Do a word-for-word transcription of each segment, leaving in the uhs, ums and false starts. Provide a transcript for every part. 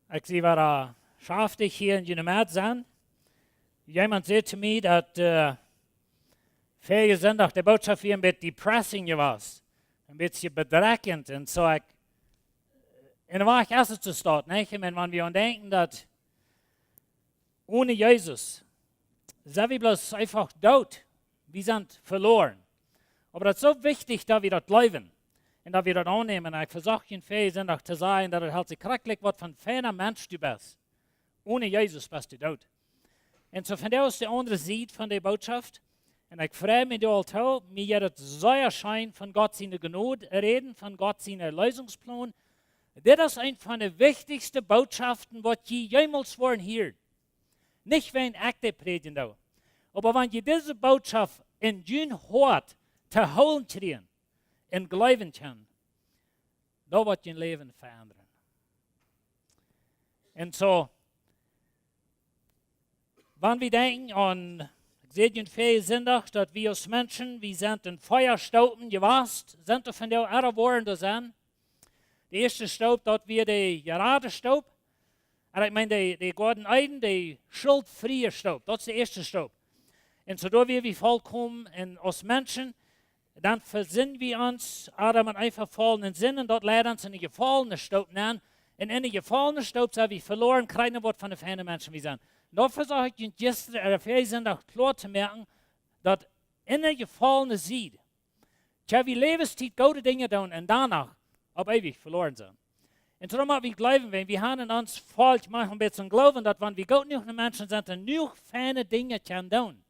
Ekj sie wada schaftich hia en june Medd sennen. Jemaunt säd to mie daut, äh, väajen Sindach de Botschoft wia een bät depressing jewast, een bät bedrekjent. Un soo ekj, en de Wajch es et soo staut, nich? Ekj meen, wan wie aun denkjen daut onen Jesus sent wie bloos eefach doot, wie sent veloaren. Oba daut es soo wichtich daut wie daut jleewen un daut wie daut aunnämen. Un ekj vesocht en väajen Sindach to sajen daut et helt sikj krakjt waut von feina Mensch du best. Onen Jesus best du doot. Un soo von doa es de aundre Sied von de Botschoft. Un ekj frei mie doa aul too, mie jeit et sea scheen von Gott siene Jnod räden, von Gott sienen Erlösungsplon. Dit es eent von de wichtichste Botschoften waut jie jemols woaren hieren. Nich wäajen ekj dee prädjen doo, oba wan jie dise Botschoft en jun Hoat to hoolen kjrieen un jleewen kjennen, dan woat jun Läwen veendren. Un soo, wan wie denkjen aun, ekj säd en väajen Sindach, daut wie aus Menschen, wie sent en Fia Stoopen jewast, sent doa von doa erwoaren doa sennen. De ieeschte Stoop, daut wia de jerade Stoop. Un ekj meen, de, de Goaden Eden, de schuldfriee Stoop. Daut es de ieeschte Stoop. Un soo doa wia wie volkomen un aus Menschen, dan vesinjen wie ons, Adam un Eva faulen en Sind, un daut leid ons en de jefaulne Stoop nenn. Un en de jefaulne Stoop sent wie veloaren, kjrieen waut von de feine Menschen wie sent. Un daut vesocht ekj jistren, äh, väajen Sindach kloa to moaken, daut en de jefaulne Sied, tja, wie Läwenstiet goode Dinja doonen un doano opp eewich veloaren sent. Un doarom mott wie jleewen, wan wie haben en ons Volkj mau een bät Gloowen, daut wan wie goot jenuach Menschen sent un jenuach feine Dinja kjennen doonen,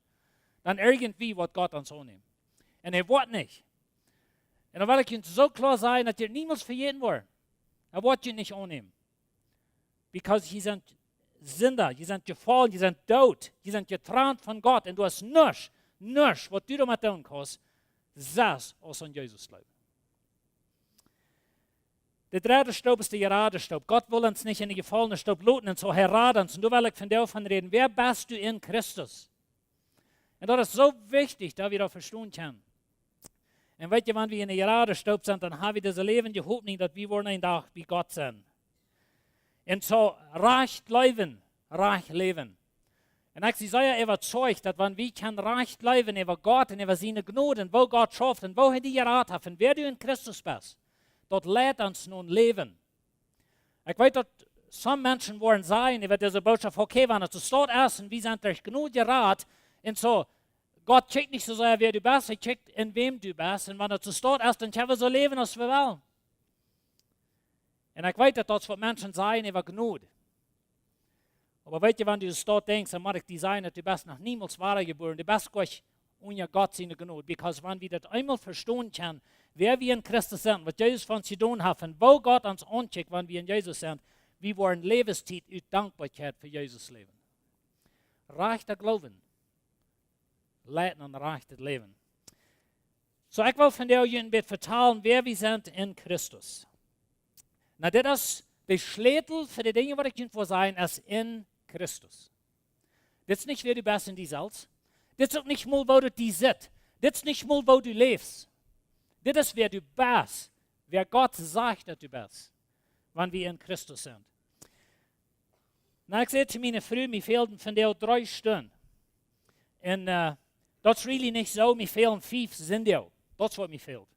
dan irjentwie woat Gott ons aunnämen. Un hee woat nich. Un dan well ekj junt soo kloa sajen, daut jie niemols vejäten woaren. Hee woat junt nich aunnämen. Because jie sent Sinda, jie sent jefaulen, jie sent doot, jie sent jetrant von Gott. Un doa es nuscht, nuscht waut du doamet doonen kaust, sest aus aun Jesus jleewen. De dredde Stoop es de jerade Stoop. Gott well ons nich en de jefaulne Stoop loten, un soo hee rad ons. Un doa well ekj von doa von räden. Wäa best du en Christus? Un daut es soo wichtich, daut wie daut vestonen kjennen. Un weet jie, wan wie en de jerade Stoop sent, dan haben wie dise läwendje Hopninj, daut wie woaren een Dach bie Gott sennen. Un soo rajcht läwen, rajcht läwen. Un ekj sie sea äwazeicht, daut wan wie kjennen rajcht läwen äwa Gott un äwa siene Jnod un woo Gott schauft un woo hee die jerat haft un wäa du en Christus best, daut leit ons no een Läwen. Ekj weet daut some Menschen woaren sajen äwa dise Botschoft, okay, wan et soo staut es un wie sent derch Jnod jerat, un soo, Gott kjikjt nich soo sea wäa du best, hee kjikjt en wäm du best. Un wan et soo staut es, dan kjenn wie soo läwen aus wie wellen. Un ekj weet daut daut es waut Menschen sajen äwa Jnod. Oba weet jie, wan du soo denkjst, dan mott ekj die sajen daut du best noch niemols wada jebuaren, du best nich unja Gott siene Jnod. Because wan wie daut eemol vestonen kjennen, wäa wie en Christus sent, waut Jesus fa ons jedonen haft un woo Gott ons aunkjikjt, wan wie en Jesus sent, wie woaren Läwenstiet ut Dankboakjeit fa Jesus läwen. Rajchta Gloowen leit no een rajchtet Läwen. Soo, ekj well vondoag junt een bät vetalen wäa wie sent en Christus. Nu, dit es de Schlätel fa de Dinja waut ekj junt well sajen, es en Christus. Dit es nich wäa du best en die selfst. Dit es uk nich mol woo du die sitst. Dit es nich mol woo du läfst. Dit es wäa du best. Wäa Gott sajcht daut du best. Wan wie en Christus sent. Nu, ekj säd to miene Fru, mie fält vondoag dree Stunden. Un, äh, daut es really nich soo, mie fälen fief Sindach. Daut es waut mie fält.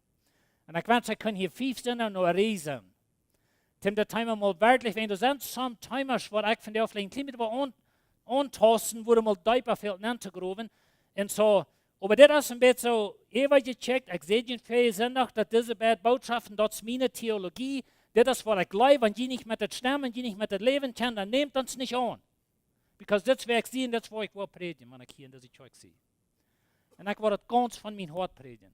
Un ekj wensch, ekj kunn hia fief Sindach no reisen. Toom daut Thema mol werkjlich, wan doa sent some Themas waut ekj vondoag veleicht een kjlien bät well aun-, auntausten, wua mol deepa fält nenn to growen. Un soo, oba dit es een bät soo äwajecheckt. Ekj säd junt väajen Sindach daut dise beid Botschoften, daut es miene Theologie, dit es waut ekj jleew, wan jie nich met daut stemmen, jie nich met daut läwen kjennen, dan nämt ons nich aun. Because dit es wäa ekj sie un dit es waut ekj well prädjen, wan ekj hia en dise Kjoakj sie. Un ekj well daut gaunz von mien Hoat prädjen.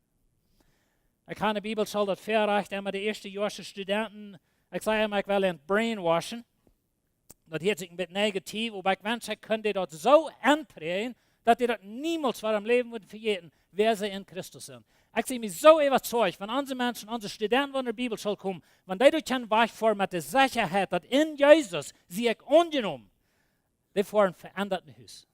Ekj hab en de Bibelschool daut väarajcht, emma de ieeschte Joasche Studenten, ekj saj emma, ekj well an brainwashen. Daut hieet sikj een bät negativ, oba ekj wensch, ekj kunn dee daut soo enpräajen, daut dee daut niemols fa äa Läwen wudden vejäten, wäa see en Christus sent. Ekj sie mie soo äwazeicht, wan onse Menschen, onse Studenten, wan no de Bibelschool komen, wan dee doa kjennen wajchfoaren met de Sechaheit, daut en Jesus sie ekj aunjenomen, dee foaren veendat no Hus.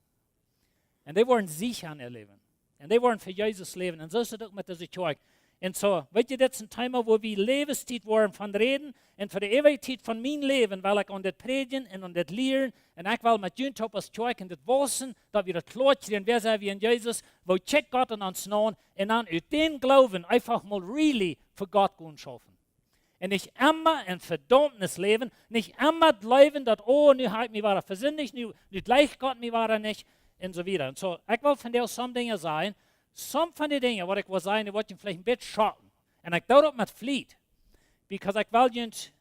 Un dee woaren Sieg haben en äa Läwen. Un dee woaren fa Jesus läwen. Un soo es et uk met dise Kjoakj. Un soo, weet jie, dit es een Thema, wua wie Läwenstiet woaren von räden. Un fa de eewje Tiet von mien Läwen well ekj aun dit prädjen un aun dit lieren. Un ekj well met junt toop aus Kjoakj en dit wausen, daut wie daut kloa kjrieen, wäa sent wie en Jesus, woo kjikjt Gott en ons naun, un dan ut dän Gloowen eefach mol really fa Gott gonen schaufen. Un nich emma en Vedaumnis läwen, nich emma jleewen daut, oh, nu hab ekj mie wada vesindicht, nu, nu jleicht Gott mie wada nich, un soo wieda. Un soo, ekj well vondoag some Dinja sajen, some von de Dinja waut ekj well sajen, dee woaren veleicht een bät schocken. Un ekj doo daut met Fliet, because ekj well junt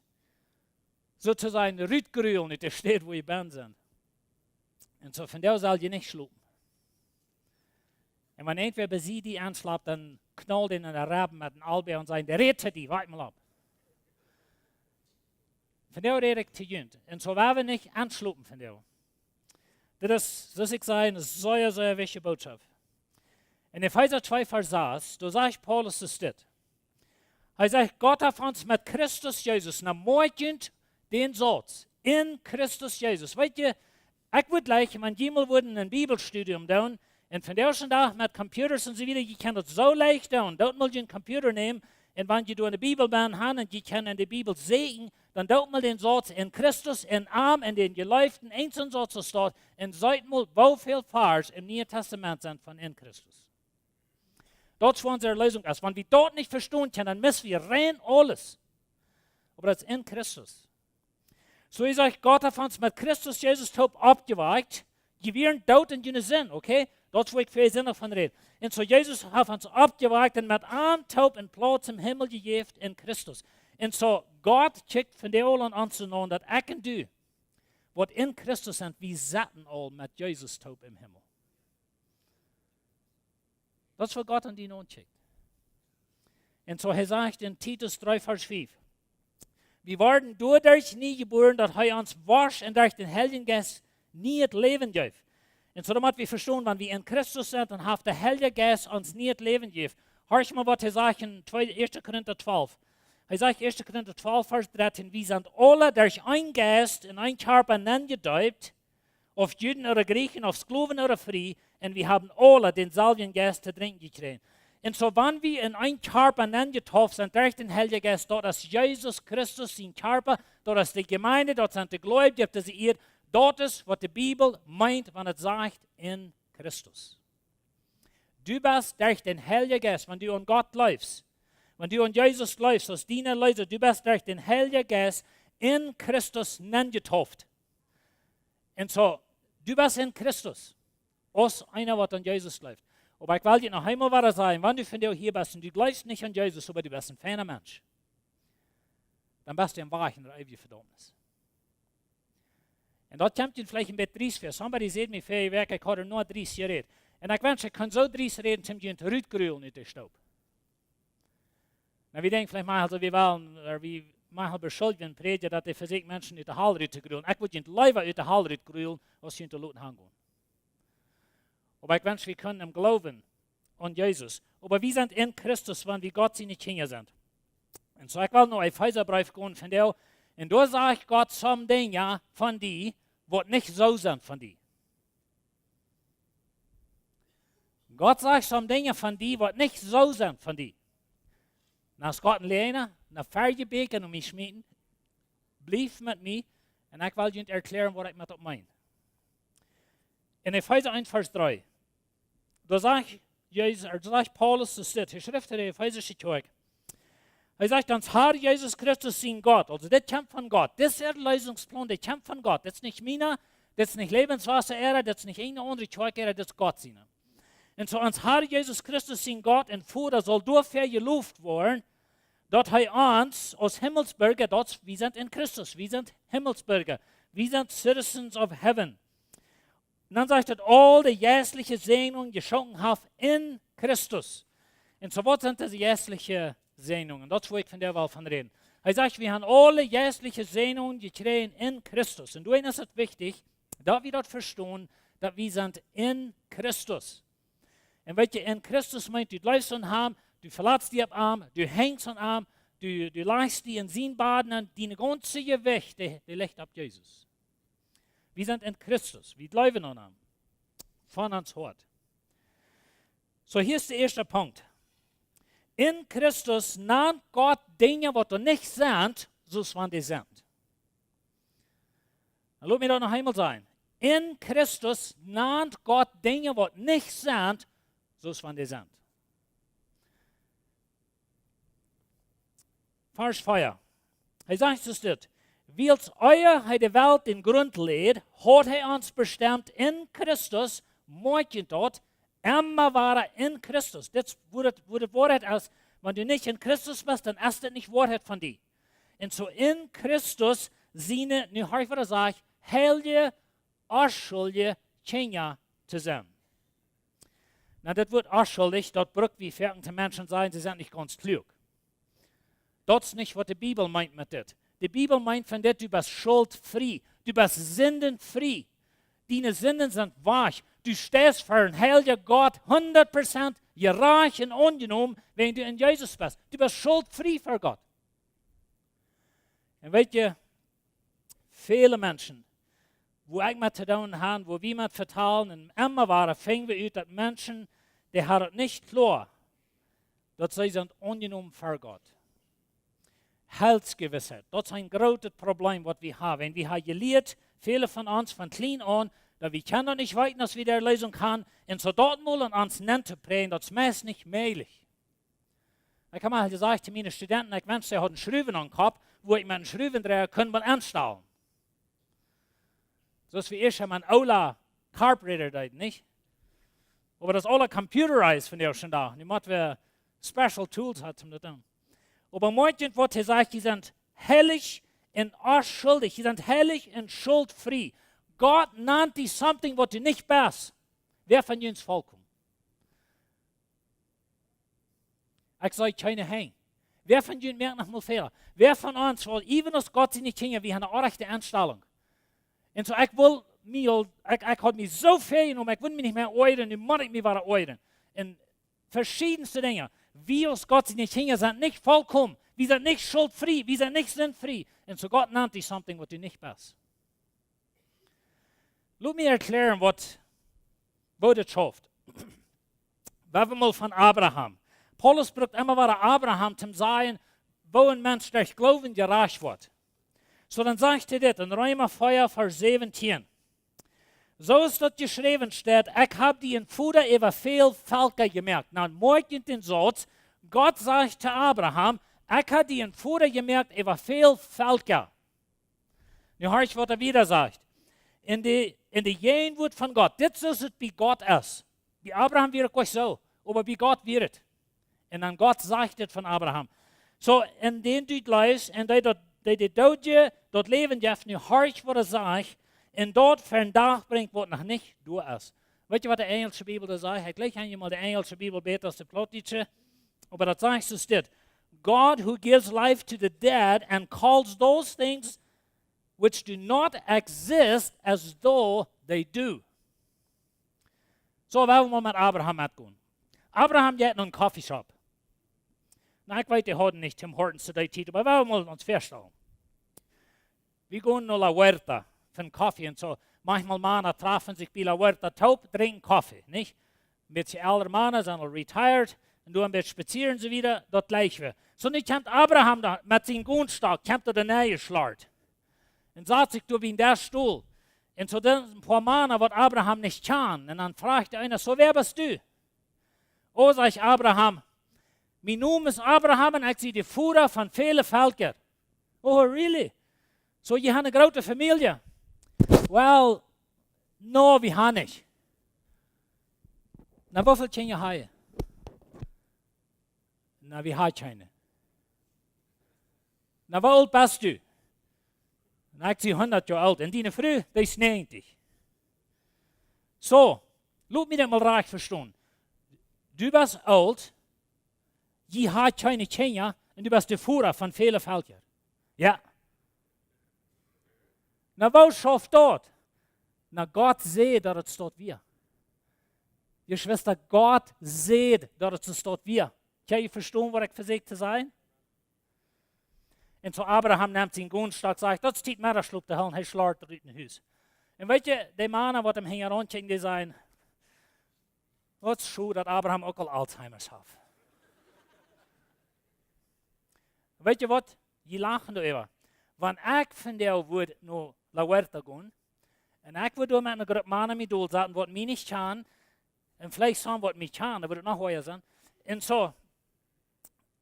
soo to sajen rutgrulen ut de Städ wua jie benne sent. Un soo, vondoag sell jie nich schlopen. Un wan irjentwäa bie die enschlapt, dan knal dän en de Ribben met een Ellboog un saj: "Dee rät to die, wak mol opp." Vondoag räd ekj to junt. Un soo woa wie nich enschlopen vondoag. Dit es, soo aus ekj säd, eene sea, sea wichtje Bootschoft. En Efeesa twee Varsch sas, doa sajcht Paulus dis dit. Hee sajcht: "Gott haft ons met Christus Jesus", nu moakj junt dän Sauz, "en Christus Jesus." Weet jie, ekj wudd jleichen, wan jie mol wudden een Bibelstudium doonen, un vondoag dän Dach met Computers un soo wieda, jie kjennen daut soo leicht doonen. Doot mol jun Computer nämen, un wan jie doa ne Bibel bie han un jie kjennen en de Bibel seenen, dan doot mol dän Sauz "en Christus", "en am", "en dän Jeleeften", een soon Sauz aus daut, un seet mol, woo väl Varsch em Nieen Tastament sent von "en Christus". Daut es wua onse Erleesunk es. Wan wie daut nich vestonen kjennen, dan miss wie rein aules. Oba daut es "en Christus". Soo, hee sajcht, Gott haft ons met Christus Jesus toop oppjewakjt. Jie wieren doot en june Sind, okay? Daut es wua ekj väl Sind von räd. Un soo, Jesus haft ons oppjewakjt un met am toop een Plauz em Himmel jejäft en Christus. Un soo, Gott kjikjt vondoag aul aun ons aun, daut ekj un du, waut en Christus sent, wie setten aul met Jesus toop em Himmel. Daut es wua Gott aun die auncheat. Un soo, hee sajcht en Titus dree Varsch fief: "Wie worden doaderch nie jebuaren, daut hee ons wosch un derch dän Heiljen Jeist nieet Läwen jeef." Un soo, dan mott wie vestonen, wan wie en Christus sent, dan haft de Heilje Jeist ons nieet Läwen jejäft. Horch mol, waut hee sajcht en twee, Ieeschte Korinta twalf. Hee sajcht, Ieeschte Korinta twalf Varsch dartieen: "Wie sent aula derch eenen Jeist en eenen Kjarpa nenjedeept, auf Juden ooda Griechen, auf Sklowen ooda frie, un wie haben aula dänselwjen Jeist to drinkjen jekjräajen." Un soo, wan wie en eenen Kjarpa nenjedauft sent derch dän Heiljen Jeist, daut es Jesus Christus sien Kjarpa, daut es de Jemeent, daut sent de Gleubje opp dise Ieed, daut es waut de Bibel meent, wan et sajcht "en Christus". Du best derch dän Heiljen Jeist, wan du aun Gott jleefst, wan du aun Jesus jleefst aus dien Erleesa, du best derch dän Heiljen Jeist en Christus nenjedauft. Un soo, du best en Christus, aus eena waut aun Jesus jleeft. Oba ekj well die noch eemol wada sajen, wan du vondoag hia best un du jleefst nich aun Jesus, oba du best een feina Mensch, dan best du em Wajch en de eewje Vedaumnis. Un daut kjemt junt veleicht een bät driest väa. Somebody säd mie väaje Wäakj, ekj haud doa nich driest jerät. Un ekj wensch, ekj kunn soo driest räden, toom junt rutgrulen ut de Stoop. Nu, wie denkjen veleicht mau, aulsoo, wie wellen, ooda wie mau beschuldjen Prädja, daut dee vesieekjen Menschen ut de Hal rut to grulen. Ekj wudd junt leewa ut de Hal rut grulen, aus junt to loten hangonen. Oba ekj wensch, wie kunnen em Gloowen aun Jesus. Oba wie sent en Christus, wan wie Gott siene Kjinja sent. Un soo, ekj well no Efeesa Breef gonen vondoag. Un doa sajcht Gott some Dinja von die, waut nich soo sent von die. Gott sajcht some Dinja von die, waut nich soo sent von die. Dan es Gott een Läajna, dan woa jie bäkjen un mie schmieten. Bliew met mie, un ekj well junt erkjläaren, waut ekj met daut meen. En Efeesa eent Varsch dree, doa sajcht Jesus, ooda doa sajcht Paulus, doa steit, hee schrift to de efeesische Kjoakj. Hee sajcht: "Ons Herr Jesus Christus sien Gott", aulsoo dit kjemt von Gott. Dis Erleesungsplon, dee kjemt von Gott. Dit es nich miena, dit es nich Lebenswasser äara, dit es nich eene aundre Kjoakj äara, dit es Gott siene. Un soo ons Herr Jesus Christus sien Gott un Voda saul doafäa jelowt woaren, daut hee ons aus Himmelsbirja, daut wie sent en Christus, wie sent Himmelsbirja, wie sent citizens of heaven. Un dan sajcht et, aul de jeistliche Säajnungen jeschonken haft en Christus. Un soo, waut sent dise jeistliche Säajnungen? Daut es wua ekj vondoag well von räden. Hee sajcht, wie haben aule jeistliche Säajnungen jekjräajen en Christus. Un doawäajen es et wichtich, daut wie daut vestonen, daut wie sent en Christus. Un weet jie, en Christus meent, du jleefst aun am, du velatst die opp am, du henjst aun am, du, du lajchst die en sien Boden un dien gaunzet Jewicht, dee, dee licht opp Jesus. Wie sent en Christus, wie jleewen aun am. Von ons Hoat. Soo, hia es de ieeschte Punkt. En Christus nant Gott Dinja, waut doa nich sent, soo aus wan dee sent. Dan lot mie daut noch eemol sajen. En Christus nant Gott Dinja, waut nich sent, soo aus wan dee sent. Varsch vea. Hee sajcht soo dit: Wiels ea hee de Welt dän Grunt läd, haud hee ons bestemt en Christus, moakjt daut, emma wada en Christus. Dit es, woo daut, woo daut Woarheit es. Wan du nich en Christus best, dan es dit nich Woarheit von die. Un soo en Christus siene, nu horch waut hee sajcht, heilje, onschuldje Kjinja to sennen. Nu, daut Wuat onschuldich, daut bruck wie foaken to Menschen sajen, see sent nich gaunz kluak. Daut es nich, waut de Bibel meent met dit. De Bibel meent von dit, du best schultfrie, du best sindenfrie. Diene Sinden sent wajch. Du steist ver een heilja Gott hundat Prozent jerajcht un aunjenomen, wan du en Jesus best. Du best schultfrie ver Gott. Un weet jie, väle Menschen, woo ekj met to doonen hab, woo wie met vetalen, un emma wada finj wie ut, daut Menschen, dee haben daut nich kloa, daut see sent aunjenomen ver Gott. Heilsgewissheit, daut es een grootet Problem, waut wie haben. Un wie haben jelieet, väle von ons von kjlien aun, daut wie kjennen daut nich weeten, aus wie de Erlösung haben, un soo daut mol aun ons nenn to präajen, daut es meist nich mäajlich. Ekj hab mol jesajcht to miene Studenten, ekj wensch, see hauden Schruwen aum Kopp, woo ekj met een Schruwendreija kunn mol aunstalen. Soo aus wie ieescht mol een oola Carburetor deeden, nich? Oba daut es aules computerized vondoag dän Dach. Nu mott wie special tools haben, om daut to doonen. Oba moakjt waut hee sajcht, jie sent heilich un onschuldich, jie sent heilich un schultfrie. Gott nant die something, waut du nich best. Wäa von junt es volkomen? Ekj see kjeene Henj. Wäa von junt moakt noch mol Fäla? Wäa von ons well, even aus Gott siene Kjinja, wie haben eene orrajchte Enstalunk. Un soo, ekj well mie aul, ekj, ekj haud mie soo väl jenomen, ekj wull mie nich mea oajren, nu mott ekj mie wada oajren. Un veschiedenste Dinja. Wie aus Gott siene Kjinja sent nich volkomen. Wie sent nich schultfrie, wie sent nich sindfrie. Un soo Gott nant die something, waut du nich best. Lot mie erkjläaren, waut, woo daut schauft. Wie haben mol von Abraham. Paulus brukt emma wada Abraham, om to sajen, woo een Mensch derch Gloowen jerajcht woat. Soo, dan sajcht hee dit en Reema vea, Varsch säwentieen. Soo aus daut jeschräwen steit, ekj hab die een Voda äwa väl Velkja jemoakt. Nu, moakjt dän Sauz, Gott sajcht to Abraham, ekj hab die een Voda jemoakt äwa väl Velkja. Nu horch, waut hee wieda sajcht. En de, en de Jäajenwoat von Gott. Dit es, soo aus et bie Gott es. Bie Abraham wia et uk soo, oba bie Gott wia et. Un dan Gott sajcht dit von Abraham. Soo, en dän du leefst, un dee daut, dee de Doodje daut Läwen jeft, nu horch, waut hee sajcht, un daut ver dän Dach brinjt, waut noch nich doa es. Weet jie, waut de enjelsche Bibel doa sajcht? Ekj jleich, jie kjanen de enjelsche Bibel bäta aus de plautdietsche. Oba daut sajcht soo dit: God, who gives life to the dead and calls those things which do not exist as though they do. Soo, wie wellen mol met Abraham metgonen. Abraham jeit no een coffee shop. Nu, ekj weet, dee hauden nich Tim Hortons to dee Tiet, oba wie wellen mol ons väastalen. Wie gonen no La Huerta fa een Koffie un soo. Maunchmol Mana trafen sikj bie La Huerta toop, drinkjen Koffie, nich? Een bät elre Mana sent aul retired, un doonen een bät spazieren, soo wieda, daut jlikj wie. Soo, nu kjemt Abraham doa met sienen Goonstock, kjemt doa nenn jeschlart. Un sat sikj doa bie dän Stool. Un soo dan een poa Mana, waut Abraham nich kjand. Un dan fruach eena: "Soo, wäa best du?" "O," sajcht Abraham, "mien Nomen es Abraham un ekj sie de Voda von väle Velkja." "Oh, really? Soo, jie haben eene groote Famielje?" "Well, no, wie haben nich." "Na, woo väl Kjinja hab jie?" "Na, wie haben kjeene." "Na, woo oolt best du?" "Na, ekj sie hundat Joa oolt." "Un diene Fru?" "Dee es näajentich." "Soo, lot mie daut mol rajcht vestonen. Du best oolt, jie haben kjeene Kjinja un du best de Voda von väle Velkja." "Jo." "Na, woo schauft daut?" "Na, Gott säd, daut et soo wia." Jeschwista, Gott säd, daut et soo wia. Kjenn jie vestonen, waut ekj vesieekj to sajen? Un soo Abraham nemt sienen Goonstock, sajcht: "Daut es Tiet, Meddachschlop to hoolen." Hee schlart rut ut daut Hus. Un weet jie, de Mana, waut am hinjaraun kjikjen, dee sajen: "Waut schod, daut Abraham uk aul Alzheimer's haft." Weet jie waut? Jie lachen doaräwa. Wan ekj vondoag wudd no La Huerta gonen, un ekj wudd doa met eene Grupp Mana mie dol setten, waut mie nich kjanen, un veleicht soon waut mie kjanen, dan wudd et noch woa sennen. Un soo,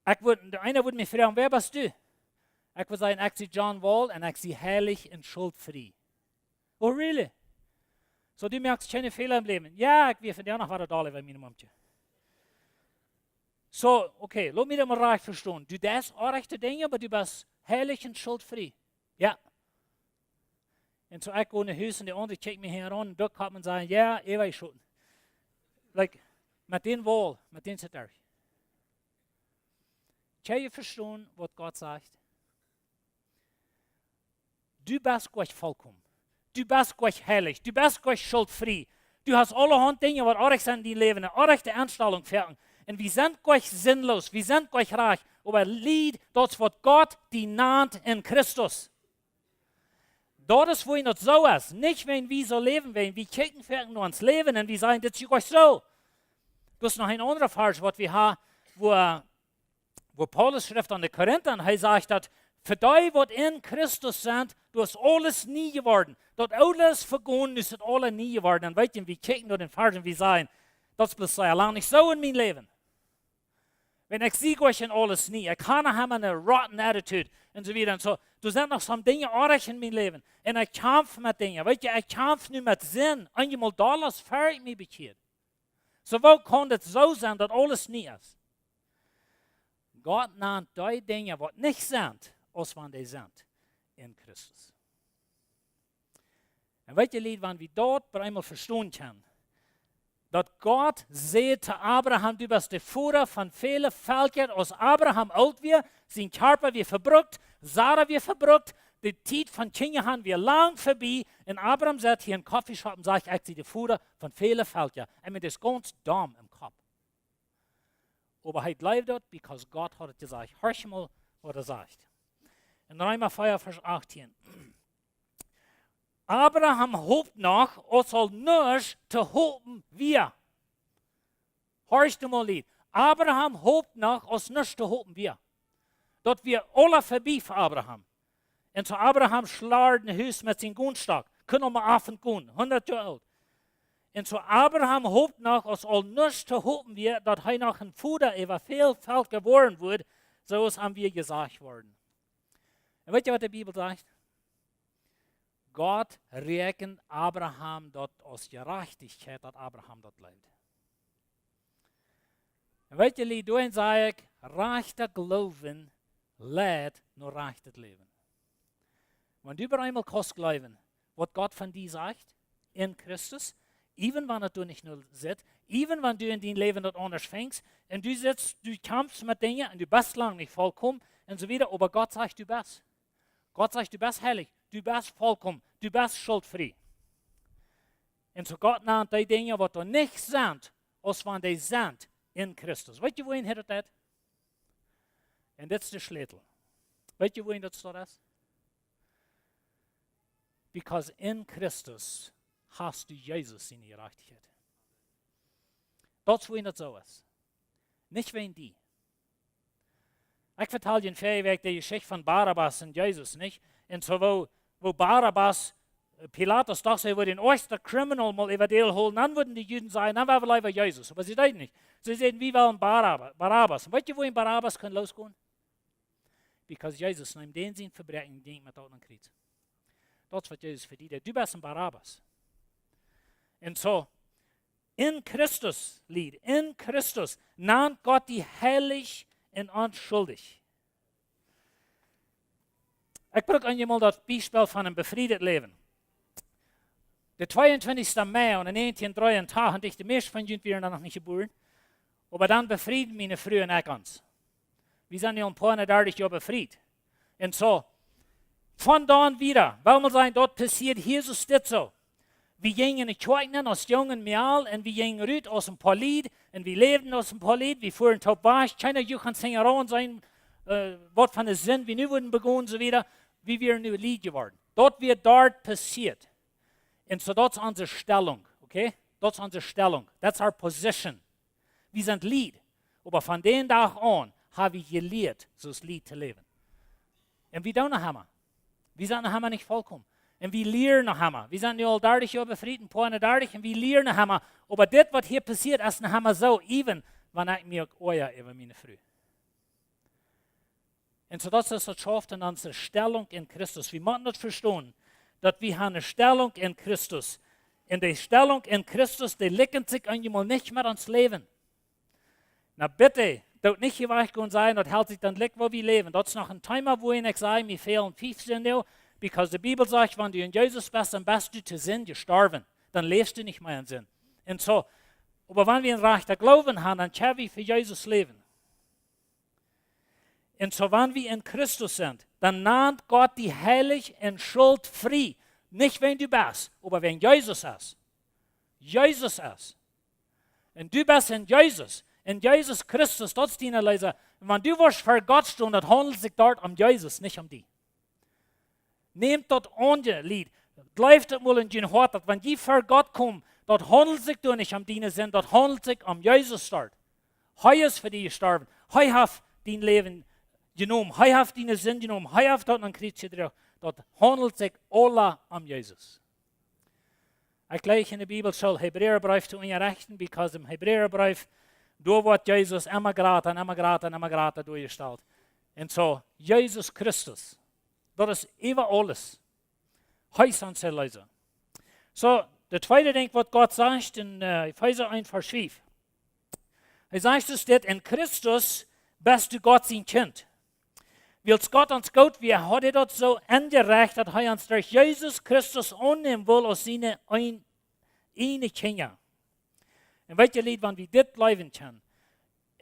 ekj wudd, de eena wudd mie froagen: "Wäa best du?" Ekj wudd sajen: "Ekj sie John Wall un ekj sie heilich un schultfrie." "Oh, really?" "Soo, du moakst kjeene Fäla em Läwen?" "Jo, ekj wia vondoag noch wada doll äwa mien Momkje." "Soo, okay, lot mie daut mol rajcht vestonen. Du deist orrajchte Dinja, oba du best heilich un schultfrie?" "Jo." Un soo ekj go no Hus un de aundre kjikjen mie hia aun un ducken Kopp un sajen: "Jo, äwa schoten." Like, met dän Wall, met dän sit er. Kjenn jie vestonen waut Gott sajcht? Du best goa nich volkomen. Du best goa nich heilich. Du best goa nich schultfrie. Du hast aulahaunt Dinja waut orrajcht sent en dien Läwen, eene orrajchte Enstalunk veleicht. Un wie sent goa nich sinnloos, wie sent goa nich rajcht. Oba Lied, daut es waut Gott die nant en Christus. Daut es wuarom daut soo es. Nich wäajen wie soo läwen, wäajen wie kjikjen veleicht no ons Läwen un wie sajen: "Dit es goa nich soo." Daut es noch een aundra Varsch waut wie haben, wua wua Paulus schrift aun de Korinta, un hee sajcht daut: "Fa dee waut en Christus sent, daut es aules nie jeworden. Daut Oole es vegonen, nu es daut aule nie jeworden." Un weet jie, wie kjikjen no dän Varsch un wie sajen: "Daut es bloos sea lang nich soo en mien Läwen. Wan ekj sie goa nich en aules nie, ekj kaun noch emma eene rotten attitude." Un soo wieda un soo. Doa sent noch some Dinja orrajcht en mien Läwen. Un ekj kjamf met Dinja. Weet jie, ekj kjamf nu met Sind. Eenjemol dolla aus ver ekj mie bekjieed. Soo, woo kaun daut soo sennen daut aules nie es? Gott nant dee Dinja waut nich sent, aus wan dee sent en Christus. Un weet jie, Lied, wan wie daut bie eemol vestonen kjennen, daut Gott säd to Abraham: "Du best de Voda von väle Velkja." Aus Abraham oolt wia, sien Kjarpa wia vebrukt, Sara wia vebrukt, de Tiet von Kjinja han wia lang vebie, un Abraham sat hia em Coffeeshop un sajcht: "Ekj sie de Voda von väle Velkja." Un met dis gaunz domm em Kopp. Oba hee jleewd daut, because Gott haud et jesajcht. Horch mol waut hee sajcht. En Reema vea, Varsch achtieen. Abraham hoopt noch, aus aul nuscht to hopen wia. Horch mol, Lied. Abraham hoopt noch, aus nuscht to hopen wia. Daut wia aula vebie fa Abraham. Un soo Abraham schlard no Hus met sien Goonstock. Kunn aul mau aunfangen gonen, hundat Joa oolt. Un soo Abraham hoopt noch, aus aul nuscht to hopen wia, daut hee noch een Voda äwa väl Velkja woaren wudd, soo aus am wia jesajcht worden. Un weet jie waut de Bibel sajcht? Gott räakjent Abraham daut aus Jerajchtichkjeit, daut Abraham daut jleewd. Un weet jie, Lied, doaromm saj ekj, rajchta Gloowen leit no rajchtet Läwen. Wan du bie eemol kaust jleewen, waut Gott von die sajcht, en Christus, even wan et doa nich no sitt, even wan du en dien Läwen daut aundasch finjst, un du sitst, du kjamfst met Dinja, un du best lang nich volkomen, un soo wieda, oba Gott sajcht, du best. Gott sajcht, du best heilich, du best volkomen, du best schultfrie. Un soo Gott nant dee Dinja, waut doa nich sent, aus wan dee sent en Christus. Weet jie, wuarom hee daut deit? Un dit es de Schlätel. Weet jie, wuarom daut soo es? Because en Christus hast du Jesus siene Jerajchtichkjeit. Daut es, wuarom daut soo es. Nich wäajen die. Ekj vetald junt väaje Wäakj de Jeschicht von Barabbas un Jesus, nich? Un soo, woo, woo Barabbas, äh, Pilatus docht, see wudd dän oajsten criminal mol äwa däl holen, dan wudden de Juden sajen, dan woa wie leewa Jesus. Oba see deeden nich. See säden, wie wellen Barabba-, Barabbas. Un weet jie, wuarom Barabbas kunn losgonen? Because Jesus neem dän sien Vebräakjen, jinkj met daut aum Kjriez. Daut es, waut Jesus fa die deed. Du best een Barabbas. Un soo, en Christus, Lied, en Christus nant Gott die heilich un onschuldich. Ekj bruk eenjemol daut Biespel von een befrieet Läwen. De tweeuntwintichste Mei aun de näajentieen dreeuntachentich, de mieeschte von junt wieren dan noch nich jebuaren, oba dan befrieden miene Fru un ekj ons. Wie sent nu aul een poa un dartich Joa befrieet. Un soo, von dan wieda, wudd mol sajen, daut passieed hia soo dit soo. Wie jinjen enne Kjoakj nenn aus junge Mejal un wie jinjen rut aus een poa Lied un wie läwden aus een poa Lied, wie fuaren toop wajch, kjeena juach ons hinjaraun, säden, äh, waut fa eene Sind wie nu wudden begonen, soo wieda. Wie wieren nu Lied jeworden. Daut wia doa passieet. Un soo, daut es onse Stellunk, okay? Daut es onse Stellunk. That's our position. Wie sent Lied. Oba von dän Dach aun ha wie jelieet, soo aus Lied to läwen. Un wie doonen noch emma. Wie sent noch emma nich volkomen. Un wie lieren noch emma. Wie sent nu aul dartich Joa befriet, een poa eenendartich, un wie lieren noch emma. Oba dit, waut hia passieet, es noch emma soo, even wan ekj mie uk oaja äwa miene Fru. Un soo daut es daut schauft aun onse Stellunk en Christus. Wie motten daut vestonen, daut wie haben eene Stellunk en Christus. Un dee Stellunk en Christus, dee likjent sikj eenjemol nich met ons Läwen. Na bitte, daut nich hia wajch gonen sajen, daut helt sikj dan likj, woo wie läwen. Daut es noch een Thema, wua ekj saj, mie fälen fief Sinden, because de Bibel sajcht, wan du en Jesus best, dan best du to Sind jestorwen. Dan läfst du nich mea en Sind. Un soo, oba wan wie een rajchten Gloowen haben, dan kjenn wie fa Jesus läwen. Un soo, wan wie en Christus sent, dan nant Gott die heilich un schultfrie. Nich wäajen du best, oba wäajen Jesus es. Jesus es. Un du best en Jesus. En Jesus Christus, daut es dien Erlöser. Un wan du woascht ver Gott stonen, daut haundelt sikj doa om Jesus, nich om die. Nämt daut aun, Lied. Jleeft daut mol en jun Hoat, daut wan jie ver Gott komen, daut haundelt sikj doa nich om diene Sind, daut haundelt sikj om Jesus doa. Hee es fa die jestorwen. Hee haft dien Läwen jenomen. Hee haft diene Sind jenomen. Hee haft daut aum Kjriez jedroagen. Daut haundelt sikj aula om Jesus. Ekj jleich en de Bibelschool Hebräabreef to unjarechten, because em Hebräabreef, doa woat Jesus emma jrata un emma jrata un emma jrata doajestalt. Un soo, Jesus Christus, daut es äwa aules. Hee es ons Erlöser. Soo, daut tweede Dinkj, waut Gott sajcht en, äh, Efeesa eent, Varsch fief. Hee sajcht ons dit: En Christus best du Gott sien Kjint. Wiels Gott ons goot wia, haud hee daut soo enjerecht, daut hee ons derch Jesus Christus aunnämen wull aus siene een-, eene Kjinja. Un weet jie, Lied, wan wie dit jleewen kjennen,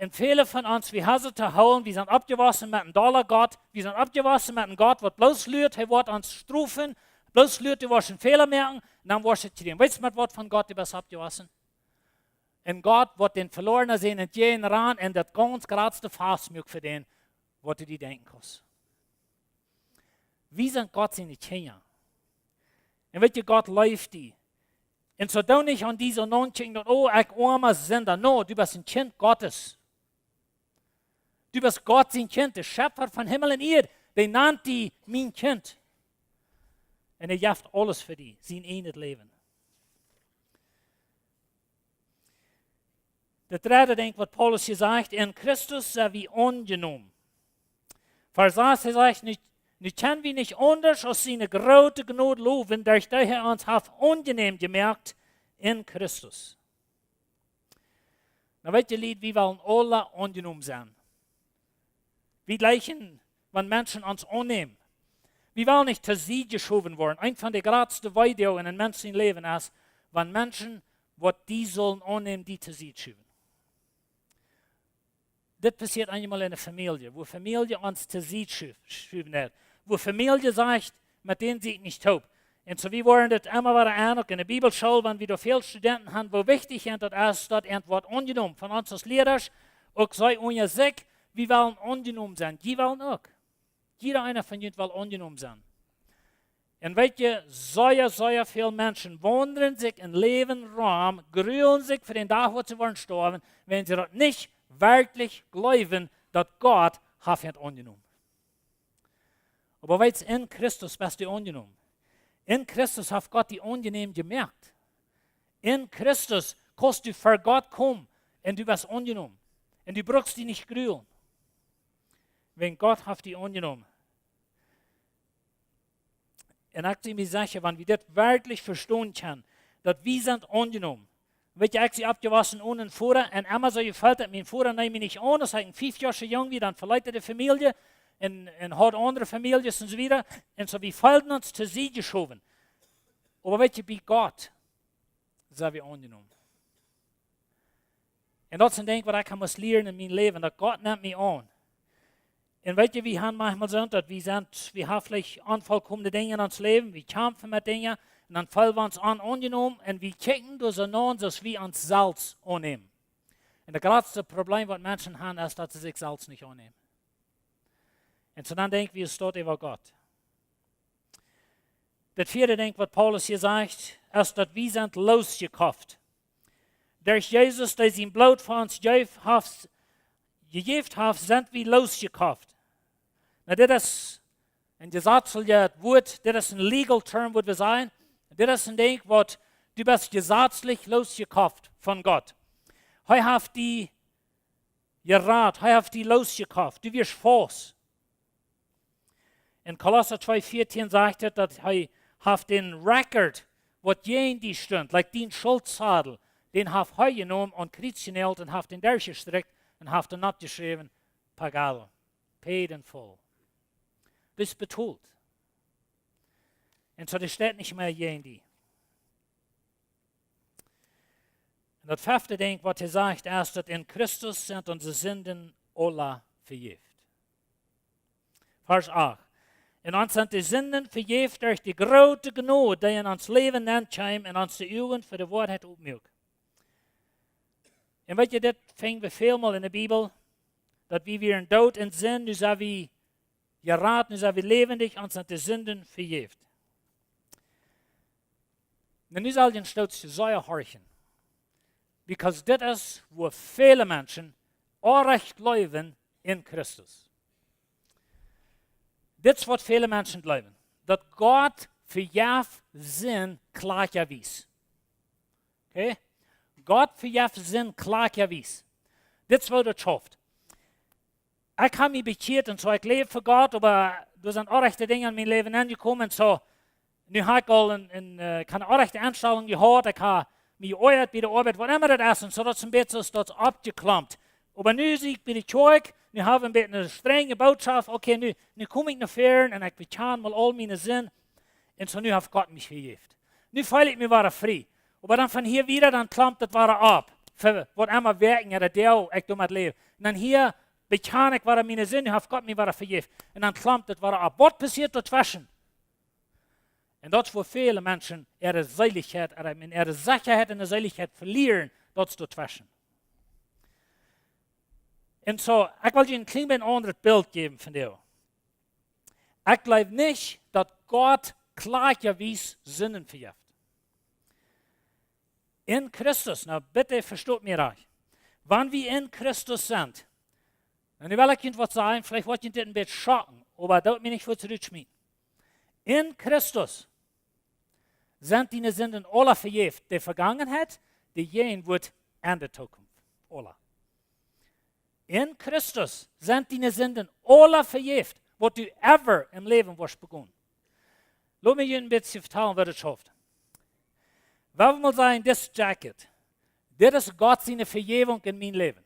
un väle von ons, wie haben daut to hoolen, wie sent oppjewossen met een dolla Gott, wie sent oppjewossen met een Gott, waut bloos luat, hee woat ons strofen, bloos luat, du woascht een Fäla moaken, un dan woascht du kjrieen. Weetst du, met waut von Gott du best oppjewossen? Een Gott, waut dän veloarnen Sän entjäajen rant un daut gaunz jratste Fast muak fa dän, waut du die denkjen kaust. Wie sent Gott siene Kjinja. Un weet jie, Gott leeft die. Un soo doo nich aun die soo naunkjikjen, daut: "Oh, ekj oama Sinda." No, du best een Kjint Gottes. Du best Gott sien Kjint, de Schepfa von Himmel un Ieed. Dee nant die mien Kjint. Un hee jeft aules fa die, sien eejnet Läwen. Daut dredde Dinkj, waut Paulus hia sajcht: En Christus sent wie aunjenomen. Varsch sas, hee sajcht: "Nu, nu kjenn wie nich aundasch aus siene groote Jnod lowen, derch dee hee ons haft aunjenäm jemoakt en Christus." Nu weet jie, Lied, wie wellen aula aunjenomen sennen. Wie jleichen, wan Menschen ons aunnämen. Wie wellen nich to Sied jeschowen woaren. Eent von de jratste Weedoag en een Mensch sien Läwen es, wan Menschen, waut die sullen aunnämen, die to Sied schuwen. Dit passieet eenjemol en de Famielje, wua Famielje ons to Sied schu-, schuwen deit. Wua Famielje sajcht: "Met dän sie ekj nich toop." Un soo, wie woaren dit emma wada aun, uk en de Bibelschool, wan wie doa väl Studenten haben, woo wichtich daut es, daut an woat aunjenomen. Von ons aus Lierasch, uk see unja sikj, wie wellen aunjenomen sennen. Jie wellen uk. Jieda eena von junt well aunjenomen sennen. Un weet jie, sea, sea väl Menschen waundlen sikj een Läwen rom, grulen sikj fa dän Dach, waut see woaren stoawen, wan see daut nich werkjlich jleewen, daut Gott haft an aunjenomen. Oba weetst, en Christus best du aunjenomen. En Christus haft Gott die aunjenäm jemoakt. En Christus kaust du ver Gott komen un du best aunjenomen. Un du brukst die nich grulen. Wan Gott haft die aunjenomen. Un ekj sie mie secha, wan wie dit werkjlich vestonen kjennen, daut wie sent aunjenomen. Weet jie, ekj sie oppjewossen onen Voda un emma soo jefeelt, daut mien Voda neem mie nich aun, aus ekj een fief Joa soo jung wia, dan veleet hee de Famielje un, un haud aundre Familjes un soo wieda. Un soo, wie feelden ons to Sied jeschowen. Oba weet jie, bie Gott sent wie aunjenomen. Un daut es een Dinkj, waut ekj ha must lieren en mien Läwen, daut Gott nemt mie aun. Un weet jie, wie haben maunchmol soo, daut wie sent, wie haben veleicht onvolkomne Dinja en ons Läwen, wie kjamfen met Dinja, un dan feelen wie ons aun-, aunjenomen, un wie kjikjen doa soo no, aus wie ons selfst aunnämen. Un daut jratste Problem, waut Menschen haben, es, daut see sikj selfst nich aunnämen. Un soo dan denkj wie, es daut äwa Gott. Daut vieede Dinkj, waut Paulus hia sajcht, es, daut wie sent loosjekoft. Derch Jesus, dee sien Bloot fa ons jejäft haft, jejäft haft, sent wie loosjekoft. Nu, dit es Een jesazlijet Wuat, dit es een legal term, waut wie sajen. Dit es een Dinkj, waut du best jesazlich losjekoft von Gott. Hee haft die jerat, hee haft die losjekoft. Du wieescht faust. En Kolossa twee vieetieen sajcht et, daut hee haft dän Record, waut jäajen die stunt, like dän Schultsadel, dän haft hee jenomen, aum Kjriez jenäajelt un haft dän derchjestrikjt un haft doa oppjeschräwen, pagado, paid in full. Best betolt. Un soo, dee steit nich mea jäajen die. Un daut fefte Dinkj, waut hee sajcht, es, daut en Christus sent onse Sinden aula vejäft. Varsch acht. En ons sent de Sinden vejäft derch de groote Jnod, dee en ons Läwen nenkjeem un ons de Uagen fa de Woarheit opmuak. Un weet jie, dit finj wie välmol en de Bibel, daut wie wieren doot en Sind, nu sent wie jerat, nu sent wie läwendich, ons sent de Sinden vejäft. Nu, nu saul jie een Stootje sea horchen. Because dit es, wua väle Menschen orrajcht jleewen en Christus. Dit es, waut väle Menschen jleewen. Daut Gott vejeft Sind kjlakjawies. Okay? Gott vejeft Sind kjlakjawies. Dit es, woo daut schauft. Ekj hab mie bekjieet un soo, ekj läw fa Gott, oba doa sent orrajchte Dinja en mien Läwen aunjekomen un soo. Nu hab ekj aul een, een, äh, kjeene orrajchte Enstalunk jehaut, ekj hab mie jeoajat bie de Oabeit, waut emma daut es, un soo daut es een bät soo, daut es oppjeklompt. Oba nu sie ekj bie de Kjoakj, nu hab ekj een bät eene strenje Bootschoft, okay, nu, nu kom ekj no väaren un ekj bekjan mol aul miene Sind. Un soo nu haft Gott mie vejäft. Nu feel ekj mie wada frie. Oba dan von hia wieda, dan klompt et wada opp. Fa waut emma Wäakj ooda Doag ekj doamet läw. Un dan hia bekjan ekj wada miene Sind, nu haft Gott mie wada vejäft. Un dan klompt et wada opp. Waut passieet doatweschen? Un daut es, wua väle Menschen äare Seelichkjeit, äare, äare Sechaheit en de Seelichkjeit velieren, daut es doatweschen. Un soo, ekj well junt een kjlien bät een aundret Bilt jäwen von dee. Ekj jleew nich, daut Gott kjlakjawies Sinden vejeft. En Christus, nu bitte vestoot mie rajcht. Wan wie en Christus sent, un nu well ekj junt waut sajen, veleicht woat junt dit een bät schocken, oba daut mie nich waut rutschmieten. En Christus sent diene Sinden aula vejäft, de Vegangenheit, de Jäajenwoat un de Tookunft. Aula. En Christus sent diene Sinden aula vejäft, waut du ever em Läwen woascht begonen. Lot mie junt een bät vetalen, waut et schauft. Wie wellen mol sajen, dit Jacket, dit es Gott siene Vejäwunk en mien Läwen.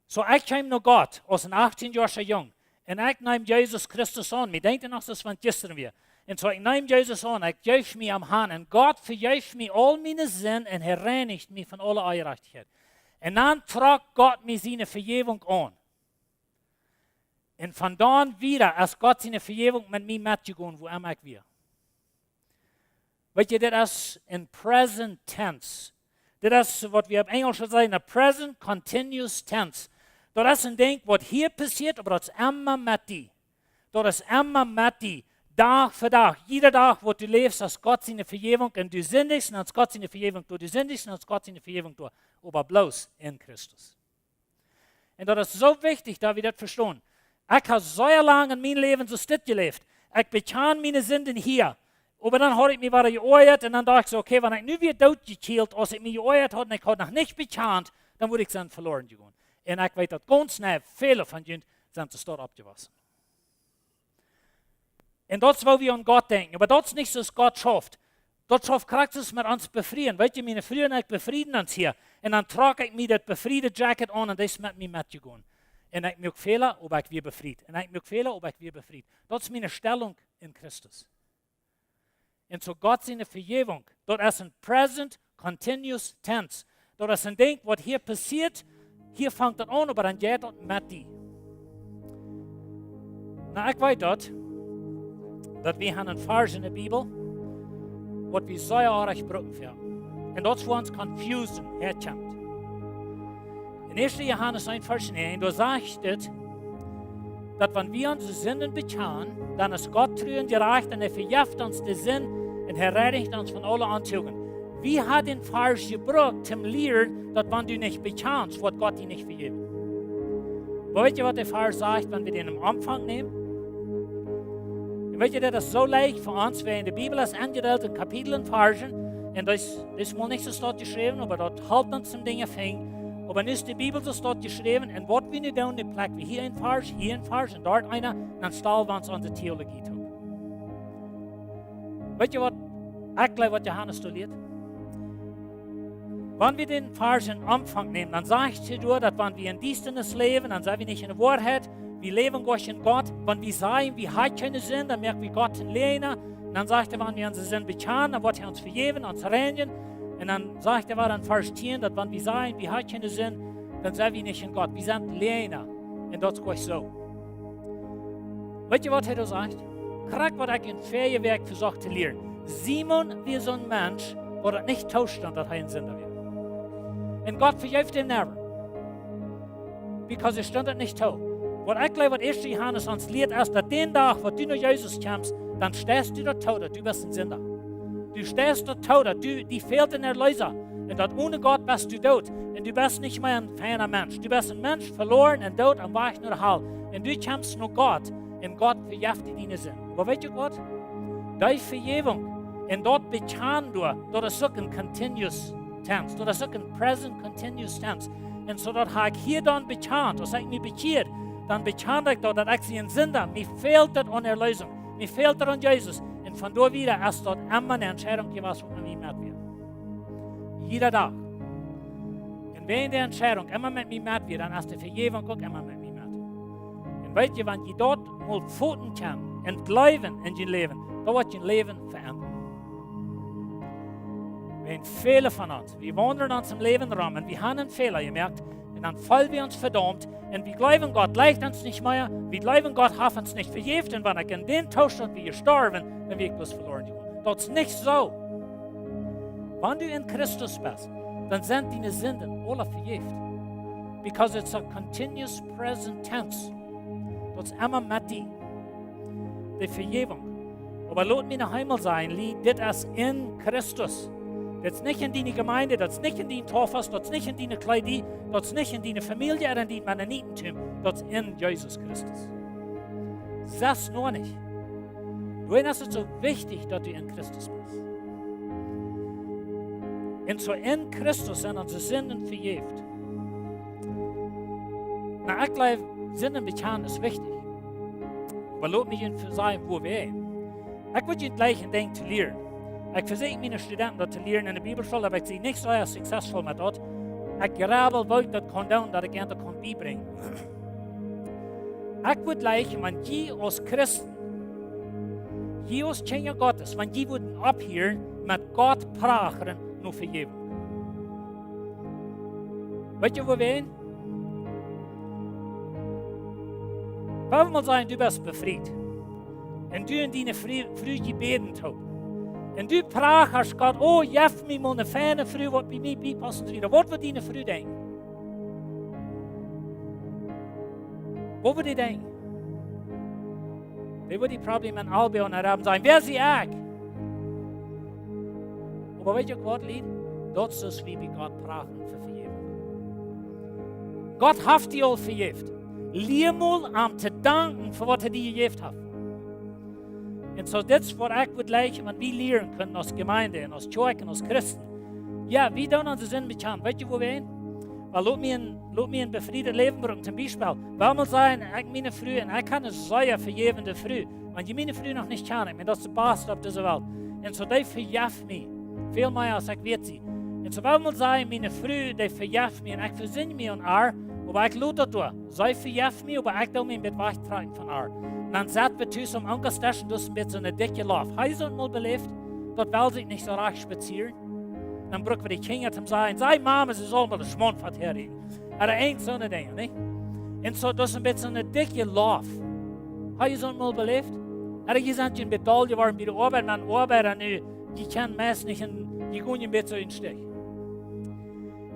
Soo, ekj kjeem no Gott aus een achtieen Joa Jung. Un ekj neem Jesus Christus aun. Mie denkjt noch, daut es von jistren wia. Un soo, ekj neem Jesus aun, ekj jeef mie am han. Un Gott vejeef mie aul miene Sind un hee reinicht mie von aule Onjerajchtichkjeit. Un dan trock Gott mie siene Vejäwunk aun. Un von dan wieda es Gott siene Vejäwunk met mie metjegonen, wua emma ekj wia. Weet jie, dit es een present tense. Dit es waut wie opp Enjlisch sajen, een present continuous tense. Daut es een Dinkj, waut hia passieet, oba daut es emma met die. Daut es emma met die. Dach fa Dach, jieda Dach, waut du läfst, es Gott siene Vejäwunk un du sindichst, un es Gott siene Vejäwunk doa, du sindichst, un es Gott siene Vejäwunk doa. Oba bloos en Christus. Un daut es soo wichtich, daut wie daut vestonen. Ekj hab soo lang en mien Läwen soo stell jeläft. Ekj bekjan miene Sinden hia. Oba dan haud ekj mie wada jeoajat un dan docht ekj soo, okay, wan ekj nu wia dootjekjielt, aus ekj mie jeoajat haud un ekj haud noch nich bekjant, dan wudd ekj sennen veloren jegonen. Un ekj weet daut gaunz nau, väle von junt sent doa oppjewossen. Un daut es, woo wie aun Gott denkjen. Oba daut es nich soo aus Gott schauft. Daut schauft krakjt soo met ons befrieen. Weet jie, miene Fru un ekj befrieden ons hia. Un dan trock ekj mie daut befriede Jacket aun un daut es met mie metjegonen. Un ekj muak Fäla, oba ekj wia befriet. Un ekj muak Fäla, oba ekj wia befriet. Daut es miene Stellunk en Christus. Un soo Gott siene Vejäwunk, daut es een present continuous tense. Daut es een Dinkj, waut hia passieet, hia fangt daut aun, oba dan jeit daut met die. Nu, ekj weet daut, daut wie haben een Varsch en de Bibel, waut wie sea oajch brucken fa. Un daut es, wua ons confusion häakjemt. En ieeschte Johanes eent Varsch näajen, doa sajcht et, daut wan wie onse Sinden bekjanen, dan es Gott tru un jerajcht un hee vejeft ons de Sind un hee reinicht ons von aule Ontugjen. Wie haben dän Varsch jebrukt, toom lieren, daut wan du nich bekjanst, woat Gott die nich vejäwen. Oba weet jie, waut de Varsch sajcht, wan wie dän aum Aunfank nämen? Weet jie, daut es soo leicht fa ons, wiels de Bibel es enjedeelt en Kapitel un Varschen. Un daut es, daut es mol nich soo stoakj jeschräwen, oba daut halpt ons toom Dinja finjen. Oba nu es de Bibel soo stoakj jeschräwen, un waut wie nu doonen, dee plekj wie hia een Varsch, hia een Varsch un doa eena, dan stalen wie ons onse Theologie too. Weet jie waut, ekj jleew waut Johanes doa lieet? Wan wie dän Varsch em Aunfank nämen, dan sajcht hee doa, daut wan wie en Diestanis läwen, dan sent wie nich en de Woarheit, wie läwen nich en Gott. Wan wie sajen, wie haben kjeene Sind, dan moak wie Gott een Läajna. Un dan sajcht hee, wan wie onse Sind bekjanen, dan woat hee ons vejäwen, ons reinjen. Un dan sajcht hee wada en Varsch tieen, daut wan wie sajen, wie haben kjeene Sind, dan sent wie nich en Gott. Wie sent Läajna. Un daut es goot soo. Weet jie waut hee doa sajcht? Krakjt waut ekj en väaje Wäakj vesocht to lieren. Simon wia soon Mensch, waut daut nich toostund, daut hee en Sinda wia. Un Gott vejeef am never. Because hee stunt daut nich too. Waut ekj jleew, waut ieeschte Johanes ons lieet, es daut dän Dach, waut du no Jesus kjemst, dan steist du daut too, daut du best en Sinda. Du steist daut too, daut du, die fält een Erleesa. Un daut one Gott best du doot. Un du best nich mea een feina Mensch. Du best een Mensch veloaren un doot aum Wajch no de Hal. Un du kjemst no Gott. Un Gott vejeft die diene Sind. Oba weet jie waut? Dee Vejäwunk un daut Bekjanen doa, daut es uk een continuous tense. Daut es uk een present continuous tense. Un soo daut hab ekj hia dan bekjant, aus ekj mie bekjieed, dan bekjant ekj daut, daut ekj sie een Sinda. Mie fält daut aun Erleesunk. Mie fält daut aun Jesus. Un von doa wieda es daut emma eene Entscheidunk jewast, waut met mie met wia. Jieda Dach. Un wan dee Entscheidunk emma met mie met wia, dan es de Vejäwunk uk emma met mie met. Un weet jie, wan jie daut mol foten kjennen un jleewen en jun Läwen, dan woat jun Läwen veendren. Wan väle von ons, wie waundlen en onsen Läwen rom un wie haben een Fäla jemoakt un dan feelen wie ons vedaumt un wie jleewen, Gott jlikjt ons nich mea, wie jleewen, Gott haft ons nich vejäft un wan ekj en dän Toostaunt wia jestorwen, dan wia ekj bloos veloaren jegonen. Daut es nich soo. Wan du en Christus best, dan sent diene Sinden aula vejäft. Because it's a continuous present tense. Daut es emma met die. De Vejäwunk. Oba lot mie noch eemol sajen, Lied, dit es en Christus. Dit es nich en diene Jemeent, daut es nich en dien Tofas, daut es nich en diene Kjleeda, daut es nich en diene Famielje ooda en dien Mennonitentum. Daut es en Jesus Christus. Sest noch nich. Doaromm es et soo wichtich, daut du en Christus best. Un soo en Christus sent onse Sinden vejäft. Nu, ekj jleew, Sinden bekjanen es wichtich. Oba lot mie junt sajen, woo wie. Ekj wull junt jlikj een Dinkj to lieren. Ekj vesäkj miene Studenten daut to lieren en de Bibelschool, oba ekj sie nich soo successful met daut. Ekj jrebbel, woo ekj daut kaun doonen, daut ekj an daut kaun biebrinjen. Ekj wudd jlikjen, wan jie aus Christen, jie aus Kjinja Gottes, wan jie wudden opphieren met Gott prachren no Vejäwunk. Weet jie, woo wie? Wan wie mol sajen, du best befriet. Un du un diene Fru, Fru jebäden toop. Un du prachst Gott, o, jeff mie mol eene feine Fru, waut bie mie biepasst un soo wieda. Waut woat diene Fru denkjen? Waut woat dee denkjen? Dee woat die probably met een Elbäajen aun de Ribben sajen, wäa sie ekj? Oba weet jie uk waut, Lied? Daut es soo aus wie bie Gott prachen fa Vejäwunk. Gott haft die aul vejäft. Lia mol am to danken fa waut hee die jejäft haft. Un soo, dit es waut ekj wudd jlikjen, wan wie lieren kunnen aus Jemeent un aus Kjoakj un aus Christen. Jo, wie doonen onse Sind bekjanen. Weet jie, woo wie? Oba lot mie een, lot mie een befrieet Läwen brinjen. Toom Biespel, wan wie mol sajen, ekj, miene Fru, un ekj hab eene sea vejäwende Fru. Wan jie miene Fru noch nich kjanen, ekj meen, daut es de baste opp dise Welt. Un soo, dee vejeft mie väl mea aus ekj weet, see. Un soo, wan wie mol sajen, miene Fru, dee vejeft mie un ekj vesinj mie aun äa, oba ekj lot daut doa. See vejeft mie, oba ekj doo mie een bät wajchtrakjen von äa. Un dan sett wie tus aum Onkjasdesch un daut es een bät soone dikje Loft. Hab jie daut mol beläft? Daut well sikj nich soo rajcht spezieren. Dan bruck wie de Kjinja toom sajen, saj Mama, see saul mol de Schmaunt waut häarieekjen. Ooda irjent soone Dinja, nich? Un soo, daut es een bät soone dikje Loft. Hab jie daut mol beläft? Ooda jie sent een bät doll jeworden bie de Oabeit, un dan Oabeit un nu, jie kjennen meist nich en, jie gonen een bät soo em Stich.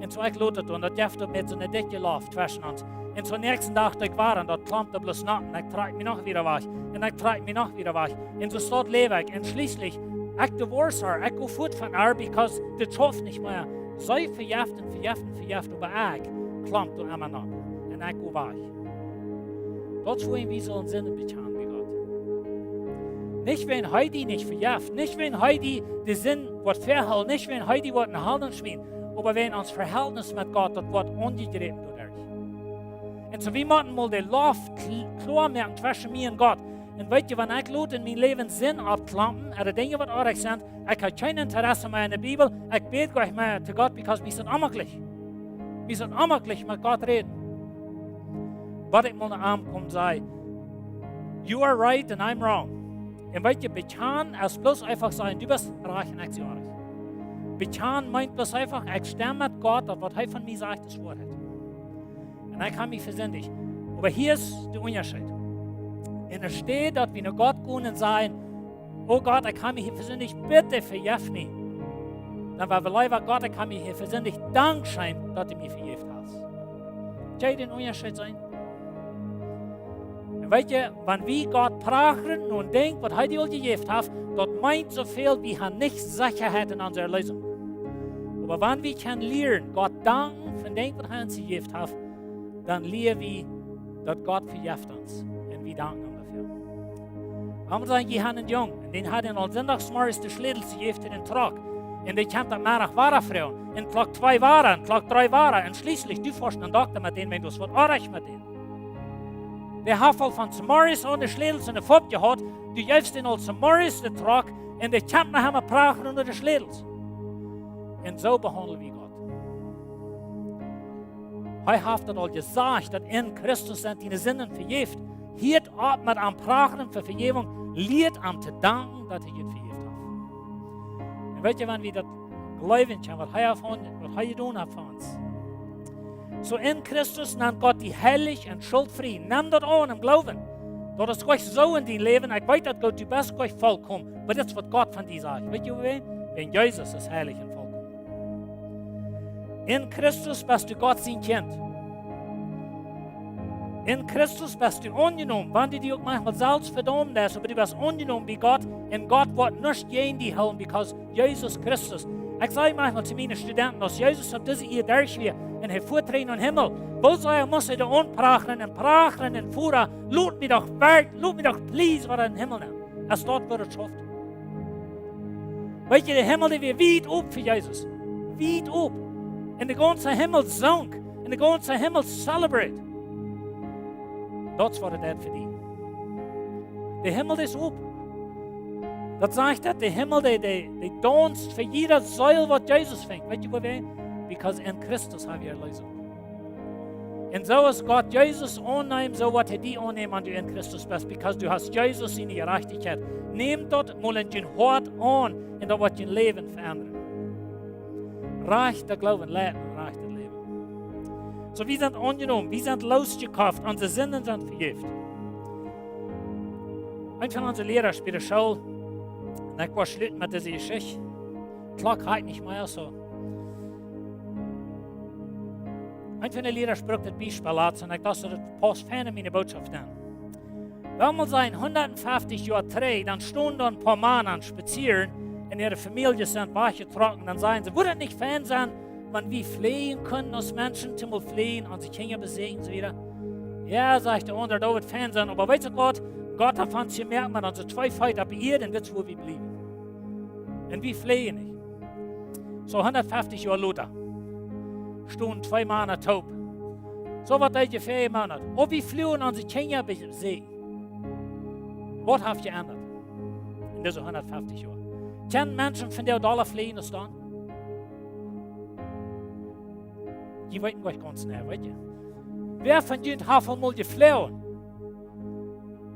Un soo ekj lot daut doa, daut jeft daut met soone dikje Loft tweschen ons. Un soo näakjsten Dach, ekj wia, un daut klaumt doa bloos noch, un ekj trakj mie noch wieda wajch, un ekj trakj mie noch wieda wajch. Un soo staut läw ekj, un schlieslich, ekj divorce äa, ekj go fuat von äa, because dit schauft nich mea. See vejeft un vejeft un vejeft, oba ekj klamp doa emma aun. Un ekj go wajch. Daut es woo wie sellen Sinden bekjanen bie Gott. Nich wäajen hee die nich vejeft, nich wäajen hee die de Sind woat vehoolen, nich wäajen hee die woat en de Hal schmieten, oba wäajen ons Verhältnis met Gott, daut woat aunjegräpen doaderch. Un soo, wie motten mol de Loft kl-, kloa moaken tweschen mie un Gott. Un weet jie, wan ekj lot en mien Läwen Sind oppklompen, ooda Dinja waut oajch sent, ekj hab kjeen Interesse mea en de Bibel, ekj bäd goanich mea to Gott, because mie es daut onmäajlich. Mie es daut onmäajlich met Gott räden. Waut ekj mol no am kom, saj: "You are right and I'm wrong." Un weet jie, bekjanen es bloos eefach sajen: "Du best rajcht un ekj sie oajch." Bekjanen meent bloos eefach: "Ekj stemm met Gott, daut waut hee von mie sajcht, es Woarheit." Un ekj hab mie vesindicht. Oba hia es de Unjascheet. Enne Städ daut wie no Gott gonen un sajen: "O Gott, ekj hab mie hia vesindicht, bitte vejeff mie." Dan woa wie leewa: "Gott, ekj hab mie hia vesindicht, dankscheen, daut du mie vejäft hast." Kjenn jie dän Unjascheet seenen? Un weet jie, wan wie Gott prachren no een Dinkj, waut hee die aul jejäft haft, daut meent soo väl, wie haben nich Sechaheit en onse Erleesunk. Oba wan wie kjennen lieren, Gott danken fa een Dinkj, waut hee ons jejäft haft, dan lieren wie, daut Gott vejeft ons. Un wie danken am doafäa. Aundre sajen: "Jie haben een Jung, un dän haft hee aul sindachsmorjes de Schlätels jejäft fa dän Truck. Un dee kjemt daut Meddach wada froagen. Un Klock twee wada, un Klock dree wada. Un schlieslich, du foascht no dän Dokta met dän, wan daut woat oajch met dän. Dee haft aul von zemorjes aun de Schlätels enne Fopp jehaut, du jefst dän aul zemorjes de Truck, un dee kjemt noch emma prachren no de Schlätels." Un soo behaundel wie Gott. Hee haft daut aul jesajcht, daut en Christus sent diene Sinden vejäft. Hieet opp met am prachren fa Vejäwunk, liet am to danken, daut hee junt vejäft haft. Un weet jie, wan wie daut jleewen kjennen, waut hee haft aun, waut hee jedonen haft fa ons. Soo, en Christus nemt Gott die heilich un schultfrie. Nem daut aun em Gloowen. Daut es goanich soo en dien Läwen: "Ekj weet daut goot, du best goanich volkomen." Oba dit es waut Gott von die sajcht. Weet jie, wäajen? Wäajen Jesus es heilich un volkomen. En Christus best du Gott sien Kjint. En Christus best du aunjenomen, wan du die uk maunchmol selfst vedaumen deist, oba du best aunjenomen bie Gott, un Gott woat nuscht jäajen die hoolen, because Jesus Christus. Ekj saj maunchmol to miene Studenten, aus Jesus opp dise Ieed derch wia un hee fua trigj nom Himmel, woo sea must hee doa aunprachren un prachren un: "Voda, lot mie doch werkjlich, lot mie doch please wada em Himmel nenn." Aus daut woat jeschauft. Weet jie, de Himmel, dee wia wiet op fa Jesus. Wiet op. Un de gaunze Himmel sunk. Un de gaunze Himmel celebrate. Daut es waut et deit fa die. De Himmel es op. Daut sajcht daut de Himmel, dee, dee, dee daunst fa jiede Seel, waut Jesus finjt. Weet jie, wuarom? Because en Christus hab wie Erleesunk. Un soo aus Gott Jesus aunnemt, soo woat hee die aunnämen, wan du en Christus best, because du hast Jesus siene Jerajchtichkjeit. Nem daut mol en dien Hoat aun, un daut woat dien Läwen veendren. Rajchta Gloowen leit no rajchtet Läwen. Soo, wie sent aunjenomen, wie sent loosjekoft, onse Sinden sent vejäft. Een von onse Liera bie de School, un ekj woa schluten met dise Jeschicht. Klock haft nich mea soo. Een von de Liera brukt daut Biespel latst, un ekj docht, daut pausst fein en miene Bootschoft aun. Well wie sajen, hundatfeftich Joa trigj, dan stunden doa een poa Mana aum Spazieren un äare Famieljes sent wajchjetrocken. Dan säden see: "Wudd daut nich fein sennen, wan wie fleajen kunnen aus Menschen, toom mol fleajen, onse Kjinja besieekjen un soo wieda?" "Jo," sajcht de aundra, "daut wudd fein sennen, oba weetst waut? Gott haft ons jemoakt met onse twee Feet oppe Ieed un dit es wua wie bliewen. Un wie fleajen nich." Soo, hundatfeftich Joa lota stunden twee Mana toop. Soo waut deeden see fa een Moonat. Oba wie fleajen onse Kjinja besieekjen. Waut haft jeendat en dise hundatfeftich Joa? Kjennen Menschen von dee dolla fleajen aus dan? Jie weeten goanich gaunz jeneiw, weet jie. Wäa von junt haft aul mol jefloagen?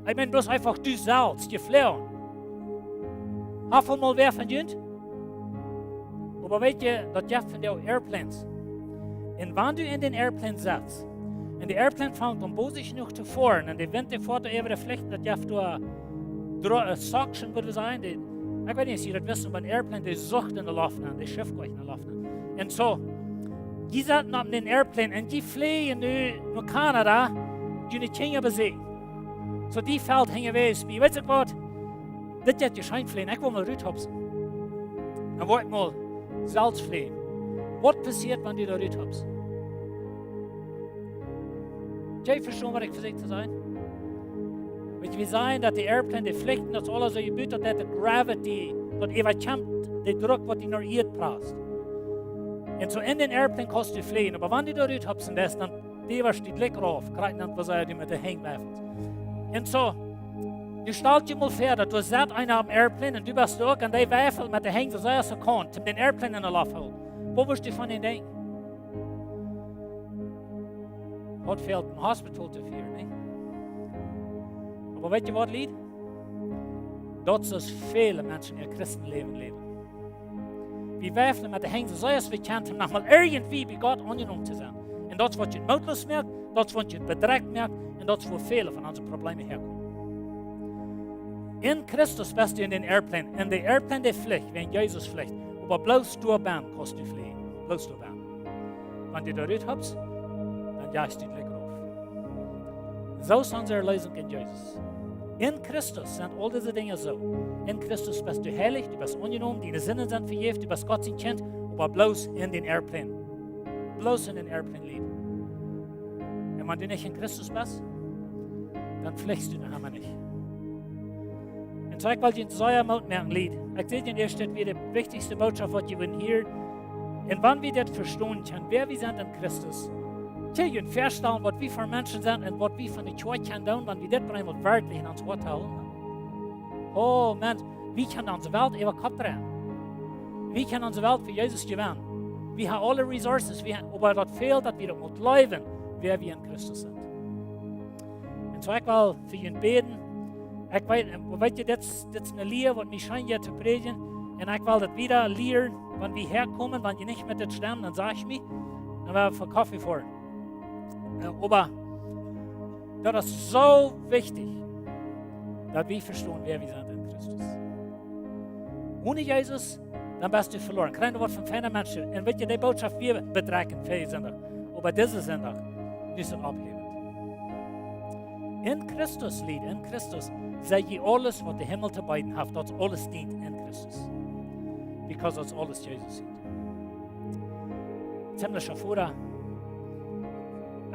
Ekj meen, bloos eefach du selfst jefloagen. Haft aul mol wäa von junt? Oba weet jie, daut jeft vondoag Airplanes. Un wan du en dän Airplane setst, un de Airplane fangt aun bosich jenuach to foaren, un de Wint, dee foat äwa de Flichten, daut jeft doa dro-, eh, suction, wudd wie sajen. Dee, ekj weet nich, aus jie daut weeten, oba een Airplane, dee sucht en de Loft nenn, dee schuft goanich en de Loft nenn. Un soo, jie sitten opp dän Airplane un jie fleajen nu no Kanada, june Kjinja besieekjen. Soo, dee felt hinjawäajes bie. Weetst du waut? Dit jeit je scheen fleajen. Ekj well mol ruthopsen. Dan woa ekj mol selfst fleajen. Waut passieet, wan du doa ruthopst? Jie vestonen, waut ekj vesieekj to sajen? Weetst, wie sajen daut de airplane, dee flicht, daut es aules soo jebut, daut de gravity, daut äwakjemt, de Druck waut die no Ieed prast. Un soo en dän airplane kaust du fläjen, oba wan du doa rut hopsen deist, dan dee waut die jlikj rauf, krakjt daut waut see die met de Henj weifeln. Un soo, du stalst die mol väa, daut du sitst eena oppem airplane un du best uk, un dee weifelt met de Henj, soo aus hee kaun, om dän airplane enne Loft hoolen. Waut wurscht du von dän denkjen? Waut fält een Hospital to fieren, nich? Oba weetst du waut, Lied? Daut es soo aus väle Menschen äa Christenläwen läwen. Wie weifeln met de Henj, soo aus wie kjennen, om noch mol irjentwie bie Gott aunjenomen to sennen. Un daut es waut die mootloos moakt, daut es waut die bedrekjt moakt, un daut es wua väle von onse Probleme häakomen. En Christus best du en dän airplane, un de airplane, dee flicht, wiels Jesus flicht. Oba bloos doa bennen kaust du fläjen, bloos doa bennen. Wan du doa rut hopst, dan jast du jlikj rauf. Soo es onse Erlösung en Jesus. En Christus sent aul dise Dinja soo. En Christus best du heilich, du best aunjenomen, diene Sinden sent vejäft, du best Gott sien Kjint, oba bloos en dän airplane. Bloos en dän airplane, Lied. Un wan du nich en Christus best, dan flichst du noch emma nich. Un soo, ekj well die sea Moot moaken, Lied. Ekj säd die ieescht, daut wia de wichtichste Bootschoft waut jie wudden hieren. Un wan wie dit vestonen kjennen, wäa wie sent en Christus, kjenn jie junt väastalen waut wie fa Menschen sent un waut wie fa eene Kjoakj kjennen doonen, wan wie dit eemol werkjlich en ons Hoat hoolen? Oh Mensch, wie kjennen onse Welt äwa Kopp dreien. Wie kjennen onse Welt fa Jesus jewennen. Wie haben aule resources, wie haben, oba daut fält, daut wie daut motten jleewen, wäa wie en Christus sent. Un soo, ekj well fa junt bäden. Ekj weet, weetst du, dit, dit es eene Lia waut mie scheen jeit to prädjen. Un ekj well daut wieda lieren, wan wie häakomen, wan jie nich met dit stemmen, dan saj mie, dan woa wie fa Koffe foaren. Äh, oba daut es soo wichtich, daut wie vestonen wäa wie sent en Christus. One Jesus, dan best du veloaren. Kjrieen doa waut von feine Menschen. Un weetst du, dee Bootschoft wia bedrekjent fa Sindach. Oba dise Sindach, nu es et ophebent. En Christus, Lied, en Christus, sent jie aules waut de Himmel to beeden haft, daut es aules dient en Christus. Because daut es aules Jesus sient. Himlischa Voda,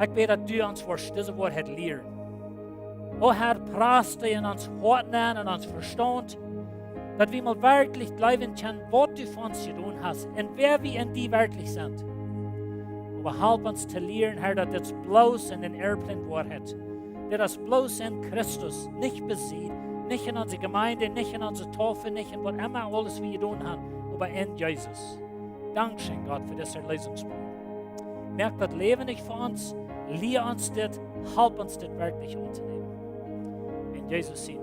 ekj bäd daut du ons woascht dise Woarheit lieren. O Herr, prast dee en ons Hoat nenn, en ons Vestaunt, daut wie mol werkjlich jleewen kjennen waut du fa ons jedonen hast un wäa wie en die werkjlich sent. Oba halp ons to lieren, Herr, daut dit bloos en dän airplane Woarheit. Dit es bloos en Christus, nich besied, nich en onse Jemeent, nich en onse Taufe, nich en waut emma aules wie jedonen haben, oba en Jesus. Dankscheen, Gott, fa disen Erlösungsplan. Moak daut läwendich fa ons, lia ons dit, halp ons dit werkjlich auntonämen. En Jesus sien